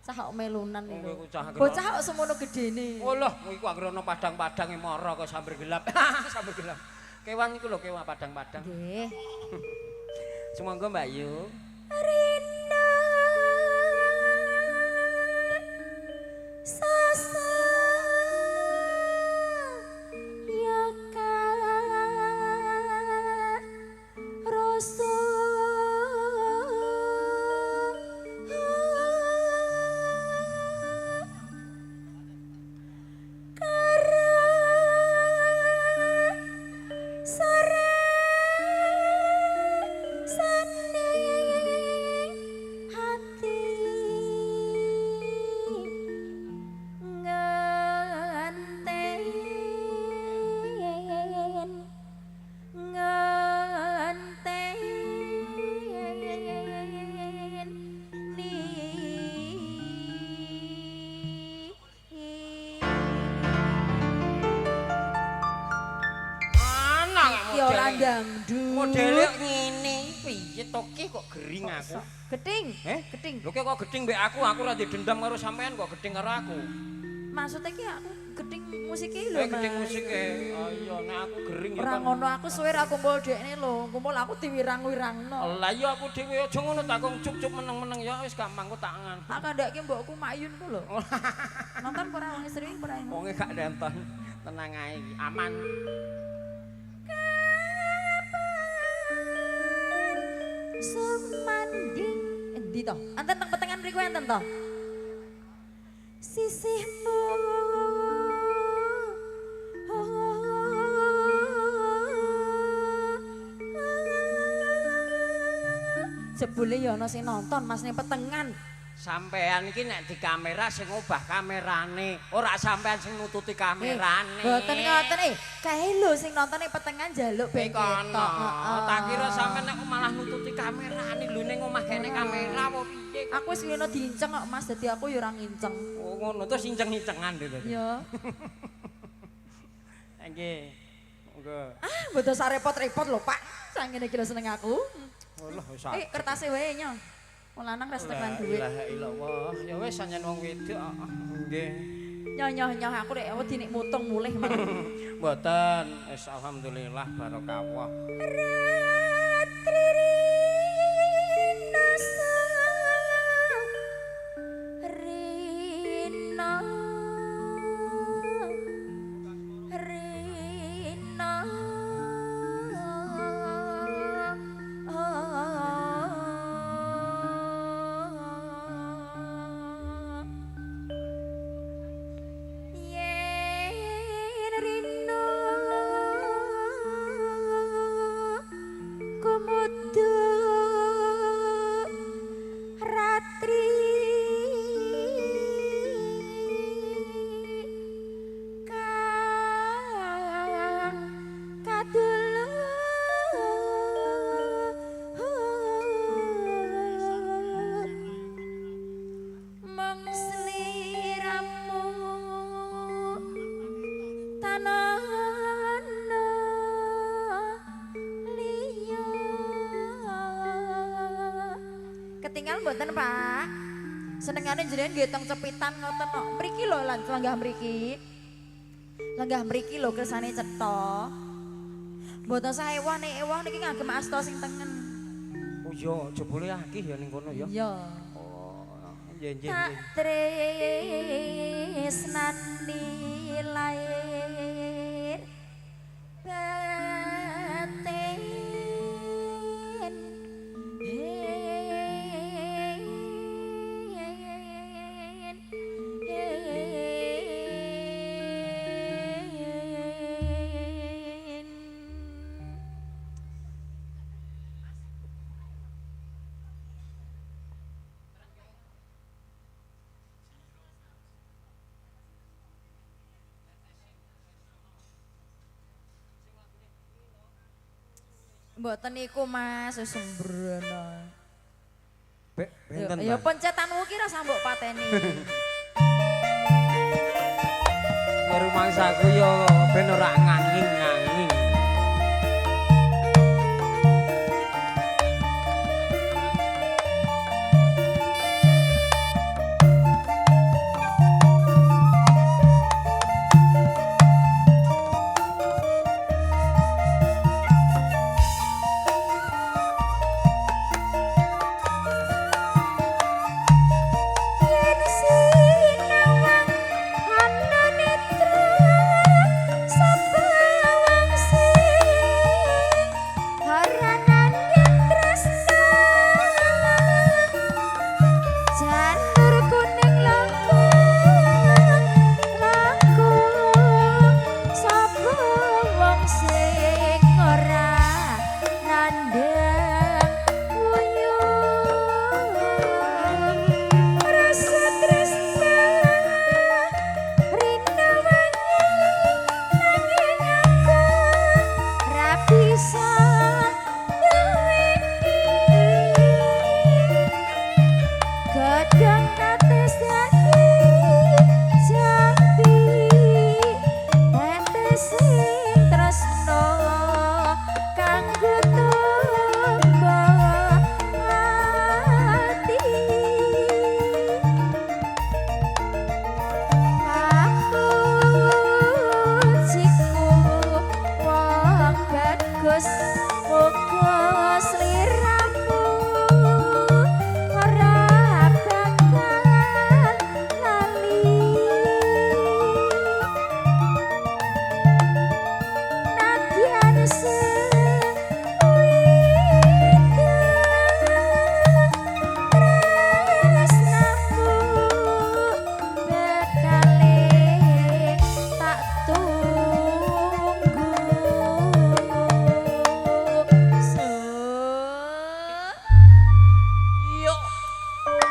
Cah kok melunan iku. Cah Bocah kok semono gedene. Oh loh, iku anggere ana padang-padang mara kok sambar gelap. Sambar gelap. Kewan iku lho, kewan padang-padang. Nggih. Sumangga Mbak Yu. Rina sasa ya rasul Modele ngene piye to ki kok gering aku. Geting. Geting. Lho kok geting mbek aku, aku ora dendam karo sampean kok geting karo aku. Maksudnya ki aku geting musike lho. Geting musike. Oh iya nek aku gering ya. Ora ngono aku suwe ra kumpul dekne lho, kumpul aku diwirang-wirangno. Lah iya aku dhewe aja ngono tak kong cup-cup meneng-meneng ya wis gampang ku tak ngan. Tak kandhake mbokku Mayun ku lho. Nonton ora wong istri ora. Wonge gak nonton. Tenang ae aman. Sumanding endi to? Enten teng petengan mriku enten to? Sisihmu jebule ya ana sing nonton Mas ning petengan. Sampean iki nek di kamera sing ngubah kamerane, ora sampean sing nututi kamerane. Mboten ngoten, kae lho sing nonton ning petengan njaluk ben ketok. Heeh. Tak kira sampean nek malah nututi kamerane lho ning omah kene kamera apa piye. Aku wis ngene diinceng kok Mas, dadi aku ya ora nginceng. Oh ngono, terus inceng-incengan lho tadi. Iya. Nggih. Monggo. Ah, mboten sak repot-repot lho, Pak. Sak ngene iki lho seneng aku. Walah wis. Kertase wae nyo. Wong lanang res tekan dhuwit. La ilaha illallah. Ya wis sanjen wong wedok. Nggih. Nyoh-nyoh aku rek wedi nek mutung mulih malah. Mboten, wis alhamdulillah barokah. Ratri rina rina yen rina kumudu ratri kang kadulur mung sliramu tanana liya. Ketinggal mboten Pak? Senengane jenengan nggih teng cepitan ngoten kok. Mriki lho lan lenggah mriki. Lenggah mriki lho kersane cetha. Mboten sah ewah nek ewah niki ngagem asta sing tengen. Oh iya, jebule akeh ya ning kono ya. Iya. Oh, nggih nggih. Tak tresnani lair batin Mboten niku Mas, wis sembrono. Bek, benten. Ya pencetanmu ki rasa mbok pateni. Ya rumangsaku ya ben ora nganging-nganging.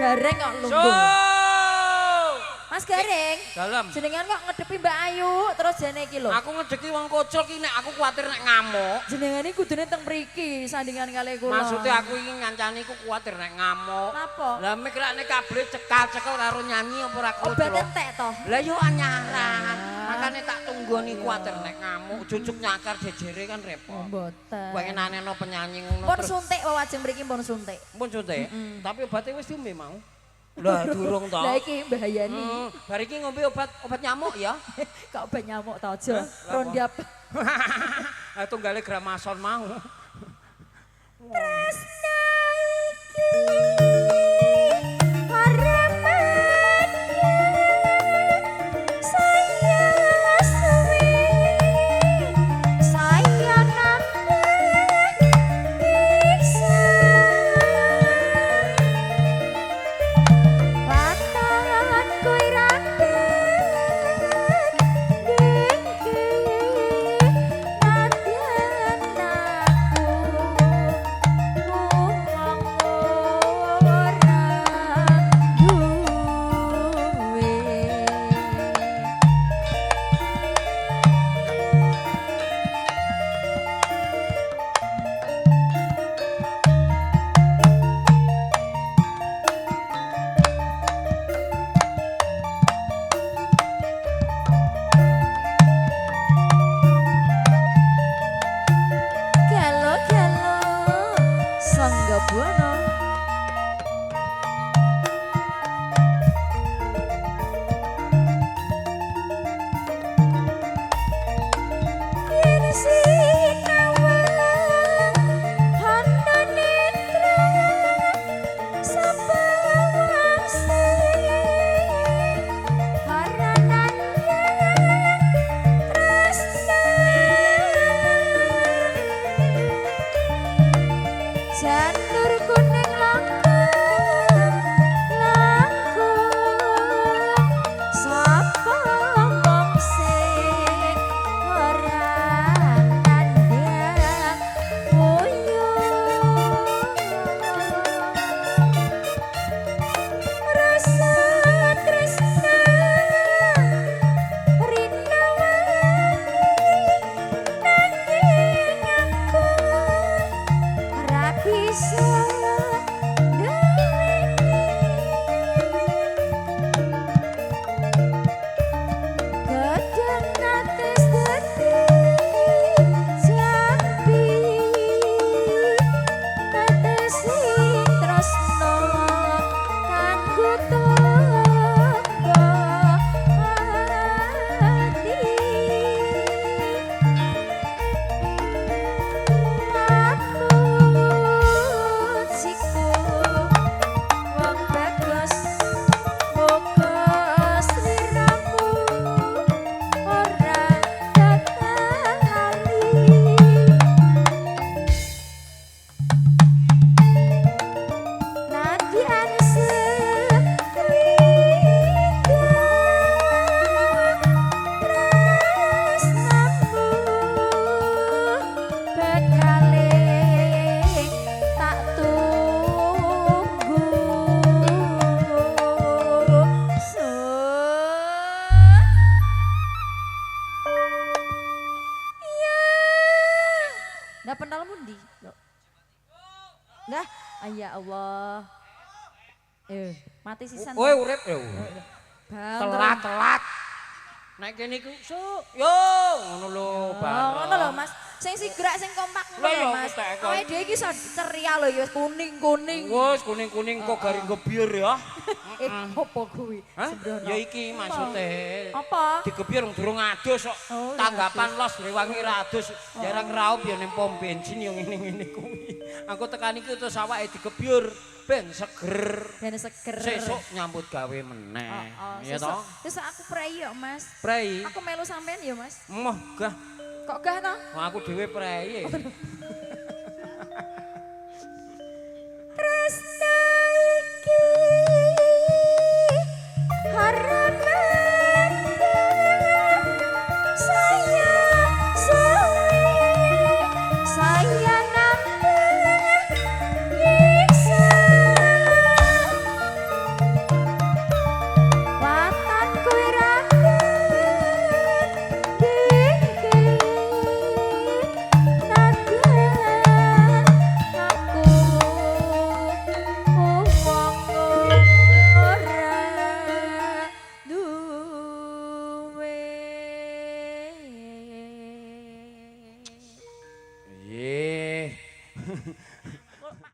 Gareng kok lungguh. Mas Gareng. Dalem. Jenengan kok ngedepi Mbak Ayu terus jane iki lho. Aku ngedeki wong kocok iki nek aku kuwatir nek ngamuk. Jenengan iki kudune teng mriki sandingan kalih kula. Maksudnya aku iki ngancani iku kuwatir nek ngamuk. Napa? Lah mikirane kabeh cekal-cekel karo nyanyi apa ora kocok. Obat entek to. Lah yo anyaran. Makane tak tunggoni kuwatir nek ngamuk, jujuk nyakar jejere kan repot. Mboten. Pengen aneno penyanyi ngono. Pun suntik wajeng mriki pun suntik. Pun suntik. Tapi obatnya wis diombe mau. Lah durung to. Lah iki bahayani. Bar iki ngombe obat nyamuk ya. Kok obat nyamuk ta aja. Rondiap. Ha tunggale gramason mau. Tresna iki ora saya suwi saya nambah bisa Janur kuning langkung langkung sapa wong sing ora kandhang uyuh rasa tresna rinawani nanging aku ora bisa nduweni gedang ates dadi jambi ates sing tresno kanggo tombo ati. Pamujiku wong bagus muga sliramu ora bakal lali. Nadyan sewida tresnamu bekale tak tunggu. Iya. Lah pentolmu ndi? Lah, ya Allah. Eh. Mati sisan. Kowe urip ya. Telat-telat. Nek kene iku suk, yo ngono lho, Oh, ngono lho Mas. Sing sigrak sing kompak ngono lho Mas. Awake dhewe iki iso ceria lho ya kuning-kuning. Wes kuning-kuning kok garing gebyur ya. Eh, opo kuwi? Ya iki maksude. Apa? Digebyur durung adus kok. Tanggapan los rewangi ra adus. Jarang raup ya ning pom bensin ya ngene-ngene kuwi. Aku tekan iki terus awake digebyur ben seger. Ben seger. Sesuk nyambut gawe meneh. Ya toh? Sesuk aku prei yo Mas. Prei. Aku melu sampean ya Mas. Moh gah. Kok gah toh? Wah aku dhewe prei. Tresna iki harapan saya suwe saya nambah nyiksa watan kuwi ra aku wong ora duwe. Nggih.